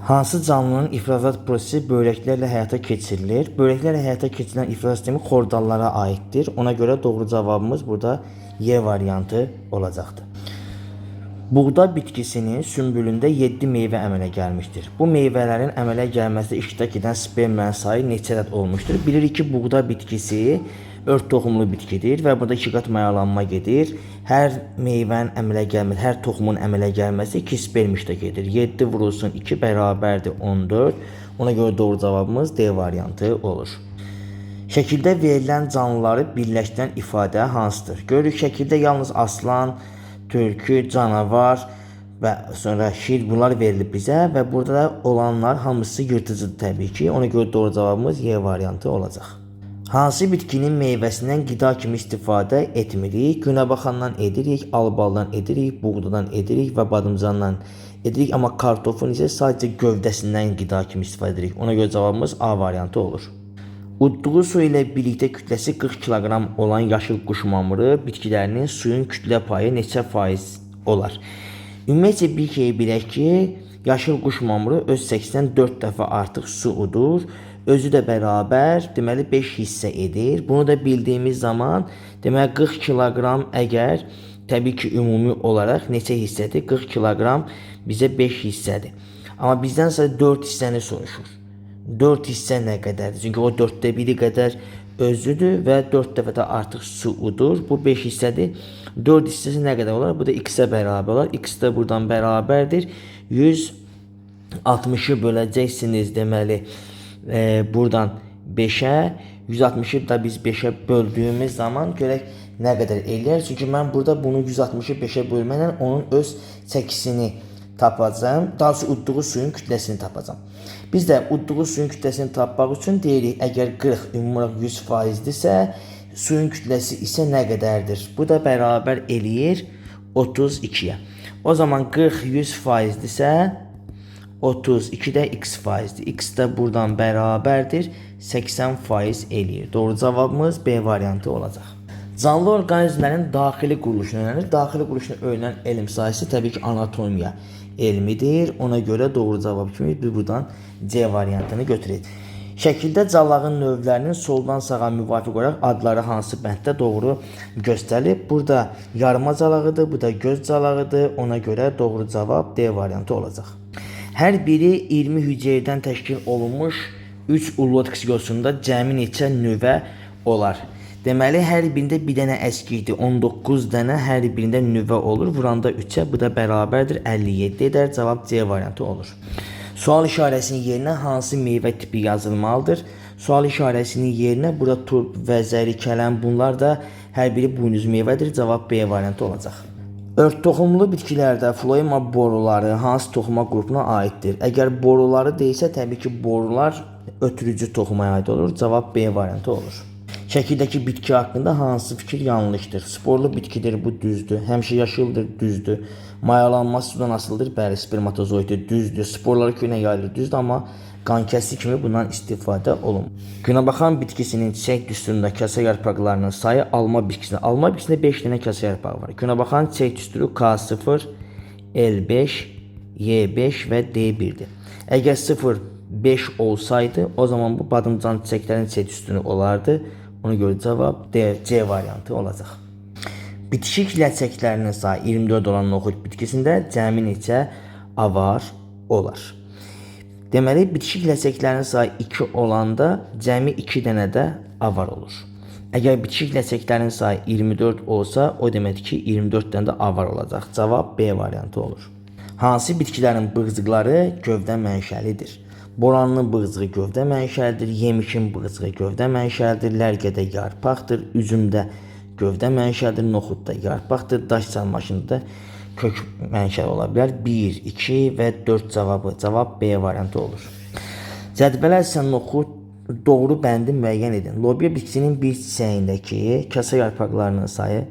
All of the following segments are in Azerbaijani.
Hansı canlının ifrazat prosesi böyrəklərlə həyata keçirilir? Böyrəklərlə həyata keçirilən ifraz sistemi xordallara aiddir. Ona görə doğru cavabımız burada Y variantı olacaqdır. Buğda bitkisinin sümbülündə 7 meyvə əmələ gəlmişdir. Bu meyvələrin əmələ gəlməsində iştirak edən spermlərin sayı neçə ədəd olmuşdur? Bilirik ki, buğda bitkisi ört toxumlu bitkidir və burada 2 qat mayalanma gedir. Hər meyvənin əmələ gəlməsi, hər toxumun əmələ gəlməsi 2 sperm iştirak edir. 7 vurulsun 2 bərabərdir 14. Ona görə doğru cavabımız D variantı olur. Şəkildə verilən canlıları birləşdirən ifadə hansıdır? Görürük şəkildə yalnız aslan, tülkü, canavar və sonra şir bunlar verilib bizə və burada da olanlar hamısı yırtıcıdır təbii ki. Ona görə doğru cavabımız Y variantı olacaq. Hansı bitkinin meyvəsindən qida kimi istifadə etmirik? Günəbaxandan edirik, albaldan edirik, buğdadan edirik və badımcandan edirik. Amma kartofun isə sadəcə gövdəsindən qida kimi istifadə edirik. Ona görə cavabımız A variantı olur. Udduğu su ilə birlikdə kütləsi 40 kiloqram olan yaşıl quş mamırı bitkilərinin suyun kütlə payı neçə faiz olar? Ümumiyyətcə bir şeyi bilək ki, yaşıl quş mamırı öz çəkisindən 4 dəfə artıq su udur. Özü də bərabər, deməli 5 hissə edir. Bunu da bildiyimiz zaman, deməli 40 kiloqram əgər təbii ki, ümumi olaraq neçə hissədir? 40 kiloqram bizə 5 hissədir. Amma bizdən sadəcə 4 hissəni soruşur. 4 hissə nə qədərdir? Çünki o 4-də 1-i qədər özüdür və 4 dəfə də artıq su udur. Bu 5 hissədir. 4 hissəsi nə qədər olar? Bu da x-ə bərabər olar. X də buradan bərabərdir. 160-ı böləcəksiniz deməli buradan 5-ə. 160-ı da biz 5-ə böldüyümüz zaman görək nə qədər eləyər. Çünki mən burada bunu 160-ı 5-ə bölməklə onun öz çəkisini tapacağam. Daha doğrusu udduğu suyun kütləsini tapacağam. Biz də udduğu suyun kütləsini tapmaq üçün deyirik, əgər 40 ümumi olaraq 100%dirsə, suyun kütləsi isə nə qədərdir? Bu da bərabər eləyir 32-yə. O zaman 40 100%dirsə, 32 də x faizdir. X də buradan bərabərdir 80% eləyir. Doğru cavabımız B variantı olacaq. Canlı orqanizmlərin daxili quruluşunu öyrənir. Daxili quruluşunu öyrənən elm sahəsi təbii ki, anatomiya elmidir. Ona görə doğru cavab kimi biz buradan C variantını götürək. Şəkildə calağın növlərinin soldan sağa müvafiq olaraq adları hansı bənddə doğru göstərilib? Burada yarma calağıdır, bu da göz calağıdır. Ona görə doğru cavab D variantı olacaq. Hər biri 20 hüceyrədən təşkil olunmuş 3 ulluq yosunda cəmi neçə nüvə olar? Deməli, hər birində bir dənə əskikdir. 19 dənə hər birində nüvə olur. Vuranda 3-ə, bu da bərabərdir 57 edər. Cavab C variantı olur. Sual işarəsinin yerinə hansı meyvə tipi yazılmalıdır? Sual işarəsinin yerinə burada turp, vəzəri, kələm bunlar da hər biri buynuz meyvədir. Cavab B variantı olacaq. Ört toxumlu bitkilərdə floema boruları hansı toxuma qrupuna aiddir? Əgər boruları deyilsə, təbii ki, borular ötürücü toxumaya aid olur. Cavab B variantı olur. Şəkildəki bitki haqqında hansı fikir yanlışdır? Sporlu bitkidir, bu düzdür. Həmişə yaşıldır, düzdür. Mayalanma sudan asılıdır, bəli, spermatozoiddir, düzdür. Sporları köynə yayılır, düzdür, amma qankəsi kimi bundan istifadə olunmur. Günəbaxan bitkisinin çiçək düsturunda kasa yarpaqlarının sayı alma bitkisində. Alma bitkisində 5 dənə kasa yarpağı var. Günəbaxan çiçək düsturu K0, L5, Y5 və D1-dir. Əgər 0, 5 olsaydı, o zaman bu badımcan çiçəklərin çiçək düsturu olardı. Ona görə cavab D, C variantı olacaq. Bitişik ləçəklərinin sayı 24 olan noxud bitkisində cəmi neçə avar olar? Deməli, bitişik ləçəklərin sayı 2 olanda cəmi 2 dənə də avar olur. Əgər bitişik ləçəklərin sayı 24 olsa, o deməkdir ki, 24 dənə də avar olacaq. Cavab B variantı olur. Hansı bitkilərin bığcıqları gövdə mənşəlidir? Boranlı bığcığı gövdə mənşəlidir, yemişin bığcığı gövdə mənşəlidir, lərgədə yarpaqdır, üzümdə gövdə mənşəlidir, noxudda yarpaqdır, daş çalmaşında kök mənşəli ola bilər. 1, 2 və 4 cavabı. Cavab B variantı olur. Cədvələ əsasən noxud doğru bəndi müəyyən edin. Lobya bitkisinin bir çiçəyindəki kasa yarpaqlarının sayı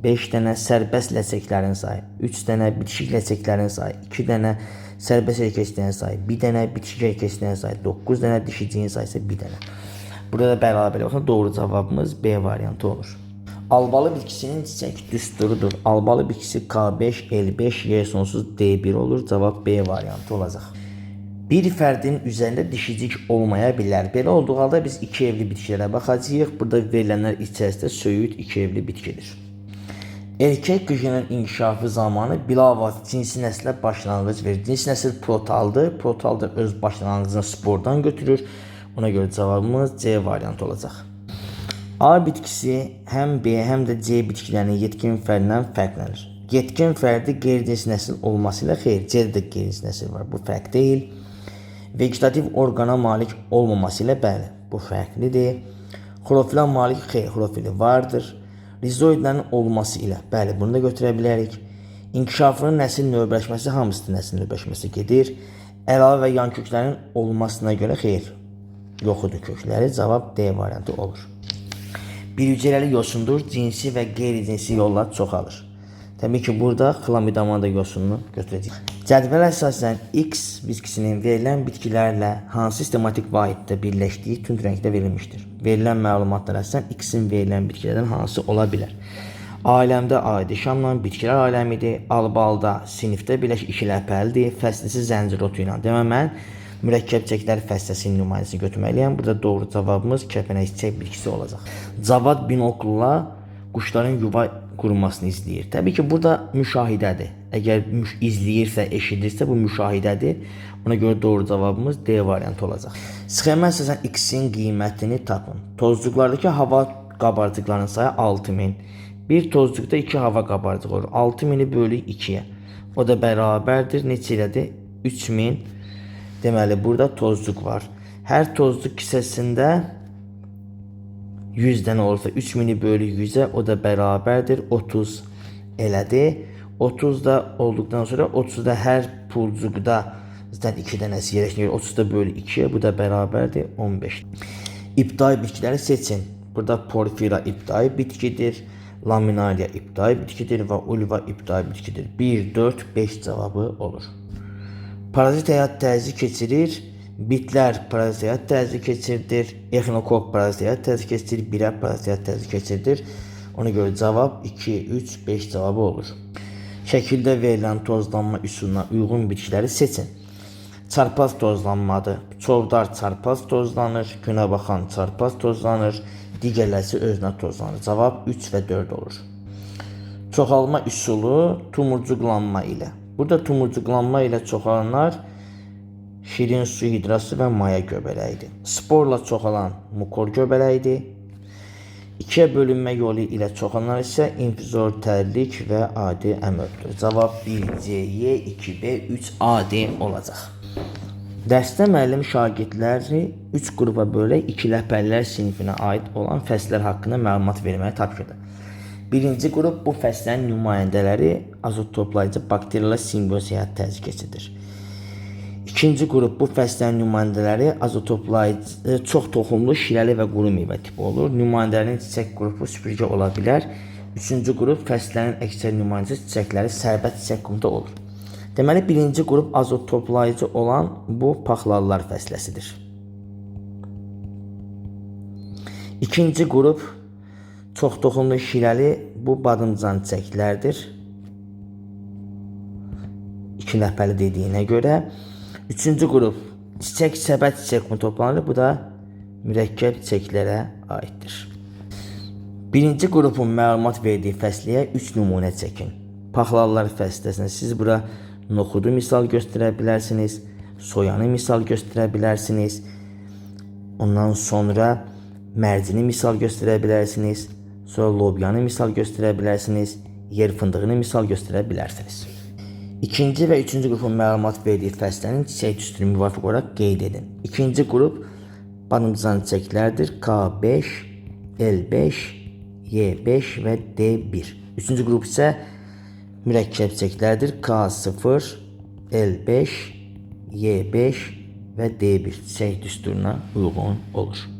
5 dənə, sərbəst ləçəklərin sayı 3 dənə, bitişik ləçəklərin sayı 2 dənə, sərbəst erkəklərin sayı 1 dənə, bitişik erkəklərin sayı 9 dənə, dişiciyin sayı isə 1 dənə. Burada da bərabər baxın, doğru cavabımız B variantı olur. Albalı bitkisinin çiçək düsturudur. Albalı bitkisi K5, L5, Y sonsuz D1 olur. Cavab B variantı olacaq. Bir fərdin üzərində dişicik olmaya bilər. Belə olduğu halda biz iki evli bitkilərə baxacağıq. Burada verilənlər içərisində söyüd iki evli bitkidir. Erkək qıcının inkişafı zamanı bilavasitə cinsi nəslə başlanğıc verir. Cinsi nəsil protaldır. Protal da öz başlanğıcını spordan götürür. Ona görə cavabımız C variantı olacaq. A bitkisi həm B, həm də C bitkilərinin yetkin fərdindən fərqlənir. Yetkin fərdi qeyri-cinsi nəsil olması ilə xeyr, C-də də qeyri-cinsi nəsil var. Bu fərq deyil. Vegetativ orqana malik olmaması ilə bəli, bu fərqlidir. Xlorofilə malik xeyr, xlorofili vardır. Rizoidlərin olması ilə bəli, bunu da götürə bilərik. İnkişafının nəsil növbələşməsi hamısı nəsil növbələşməsi gedir. Əlavə və yan köklərin olmasına görə xeyr, yoxudur kökləri. Cavab D variantı olur. Bir hüceyrəli yosundur, cinsi və qeyri-cinsi yolla çoxalır. Təbii ki, burada xlamidamada yosununu götürəcəyik. Cədvələ əsasən X bitkisinin verilən bitkilərlə hansı sistematik vahiddə birləşdiyi tünd rəngdə verilmişdir. Verilən məlumatlara əsasən X-in verilən bitkilərdən hansı ola bilər? Aləmdə adi şamla bitkilər aləmidir. Albalda sinifdə birləş iki ləpəlidir. Fəslisi zəncir otu ilə. Demək mən mürəkkəb çiçəklər fəsləsinin nümayəndəsini götürməliyəm. Burada doğru cavabımız kəpənək çiçək bitkisi olacaq. Cavad binoklla quşların yuva qurmasını izləyir. Təbii ki, burada müşahidədir. Əgər izləyirsə, eşidirsə bu müşahidədir. Ona görə doğru cavabımız D variantı olacaq. Sxemə əsasən X-in qiymətini tapın. Tozcuqlardakı hava qabarcıqlarının sayı 6000. Bir tozcuqda 2 hava qabarcığı olur. 6000-i bölük 2-yə. O da bərabərdir. Neçə elədi? 3000. Deməli, burada tozcuq var. Hər tozcuq kisəsində 100 dənə olursa 3000-i bölük 100-ə, o da bərabərdir 30 elədi. 30 da olduqdan sonra 30-da hər pulcuqda zaten 2 dənəsi yerləşir. 30 da bölü 2-yə, bu da bərabərdir 15. İbtidai bitkiləri seçin. Burada porfira ibtidai bitkidir, laminaria ibtidai bitkidir və ulva ibtidai bitkidir. 1, 4, 5 cavabı olur. Parazit həyat tərzi keçirir. Bitlər parazit həyat tərzi keçirdir. Exinokok parazit həyat tərzi keçirir. Birə parazit həyat tərzi keçirdir. Ona görə cavab 2, 3, 5 cavabı olur. Şəkildə verilən tozlanma üsuluna uyğun bitkiləri seçin. Çarpaz tozlanmadır. Çovdar çarpaz tozlanır, günəbaxan çarpaz tozlanır, digərləri özünə tozlanır. Cavab 3 və 4 olur. Çoxalma üsulu tumurcuqlanma ilə. Burada tumurcuqlanma ilə çoxalanlar şirin su hidrası və maya göbələyidir. Sporla çoxalan mukor göbələyidir. İkiyə bölünmə yolu ilə çoxalanlar isə infuzor tərlik və adi əmöbdür. Cavab 1, C, Y, 2B, 3, A, D olacaq. Dərsdə müəllim şagirdləri 3 qrupa bölərək iki ləpəlilər sinifinə aid olan fəsillər haqqında məlumat verməyi tapşırdı. Birinci qrup bu fəsillərin nümayəndələri azot toplayıcı bakteriyalar simbioz həyat tərzi keçirir. İkinci qrup bu fəsillərin nümayəndələri azot toplayıcı çox toxumlu, şirəli və quru meyvə tipi olur. Nümayəndələrin çiçək qrupu süpürgə ola bilər. Üçüncü qrup fəsillərin əksər nümayəndəsi çiçəkləri sərbəst çiçək qrupunda olur. Deməli, birinci qrup azot toplayıcı olan bu paxlallar fəsiləsidir. İkinci qrup çox toxumlu şirəli bu badımcan çiçəklərdir. İki ləpəli dediyinə görə. Üçüncü qrup çiçək səbət çiçək qrupu toplanır. Bu da mürəkkəb çiçəklərə aiddir. Birinci qrupun məlumat verdiyi fəsliyə 3 nümunə çəkin. Paxlallar fəsləsində siz bura noxudu misal göstərə bilərsiniz, soyanı misal göstərə bilərsiniz. Ondan sonra mərcini misal göstərə bilərsiniz. Sonra lobyanı misal göstərə bilərsiniz. Yer fındığını misal göstərə bilərsiniz. İkinci və üçüncü qrupun məlumat verdiyi fəslərin çiçək düsturu müvafiq olaraq qeyd edin. İkinci qrup badımcan çiçəklərdir. K5, L5, Y5 və D1. Üçüncü qrup isə mürəkkəb çiçəklərdir. K0, L5, Y5 və D1 çiçək düsturuna uyğun olur.